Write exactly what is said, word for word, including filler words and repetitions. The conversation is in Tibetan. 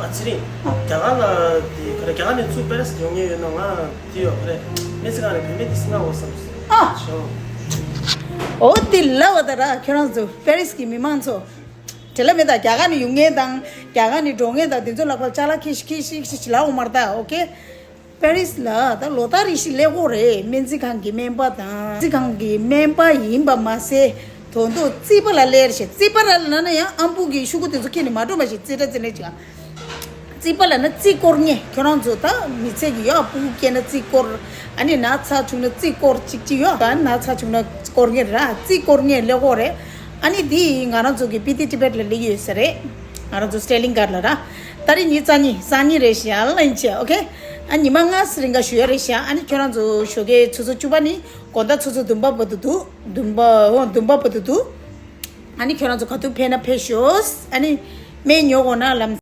ཨ་ཚེ་རིང་། རྒྱ་གར་ལ་དེ་ག་རེ་རྒྱ་གར་ནས་ཚུར་པེ་རི་སི་ཡོང་མཁན་ཡོད་ན་ང་དེ་ཡོད་ག་རེ་སྨན་རྩིས་ཁང་ནས་བུད་མེད་དེ་སེམས་ནག་འོ་བསམ་སོང་། ཨ། ཞོ། འོ་དེ་ལབ་པ་ད་ར་ཁྱོད་རང་ཚོ་པེ་རི་སི་གི་མི་མང་ཚོ། དེ་ལ་མེད་ད་རྒྱ་གར་ནས་ཡོང་མཁན་དང་རྒྱ་གར་ནས་འགྲོ་མཁན་དང་དེ་ཚོ་ལ་ཕར་ཅ་ལག་ཁྱེར་ཤིག་ཁྱེར་ཤིག་ཁྱེར་ཤིག་ལབ་འོ་མ་རེད་ད། ཨོ་ཀེ། པེ་རི་སི་ལ་ད་ལོ་ལྟར་རེ་བཞིན་སླེབས་ཀྱི་ཡོད་རེད། སྨན་རྩིས་ཁང་གི་སྨན་པ་དང་། སྨན་རྩིས་ཁང་གི་སྨན་པ་ཡིན་པ་མ་ཟད་དོན་དུ་རྩིས་པ་ལ་སླེབས་ཤག་རྩིས་པ་ལ་ལབ་ན་ཡང་ཨམ་བུ་གི་ཤོག་གུ་དེ་ཚོ་ཁྱེར་ནས་མ་འགྲོ་མ་ཤེས། རྩིས་ཁྲ་རྩིས་ལེན་བྱེད། རྩིས་པ་ལབ་ན་རྩིས་སྐོར་མཁན། ཁྱོད་རང་ཚོ་ད་མི་ཚེ་གི་ཡོད་ཨ། ཕྲུ་གུ་སྐྱེས་ན་རྩིས་སྐོར། ཨ་ནི་ན་ཚ་བྱུང་ན་རྩིས་སྐོར་ཅིག་ཅིག་ཡོད་ཨ། ན་ཚ་བྱུང་ན་སྐོར་མཁན་ར་རྩིས་སྐོར་མཁན་སླེབས་ཀྱི་ཡོད་རེད། ཨ་ནི་དེ་ང་རང་ཚོ་གི་སྤི་ཏི་ཊི་བེཊ་ལ་སླེབས་ཡོད་ས་རེད། ང་རང་ཚོ་སི་ཊེ་ལིང་གྷཊ་ལ་ར། ད་རེས་ཉིན་རྩ་གཉིས། སང་ཉིན་རེད་ཤག་ལན་ཆེ། ཨོ་ཀེ། ཨ་ཉི་མ་ལྔ་ཙམ་རིང་ག་བཞུགས་ཡ་རེད་ཤག་ཨ་ནི་ཁྱོད་རང་ཚོ་ཞོགས་ཀའི་ཆུ་ཚོད་བཅུ་པ་ནས་དགོང་དག་ཆུ་ཚོད་བདུན་པ་བར་དུ་འདུག་བདུན་པ། འོ་བདུན་པ་བར་དུ་འདུག་ཨ་ནི་ཁྱོད་རང་ཚོ་ག་དུས་ཕེབས་ན་ཕེབས་ཤོག་ཨ་ནི་སྨན་ཉོ་དགོས་ན་ལམ་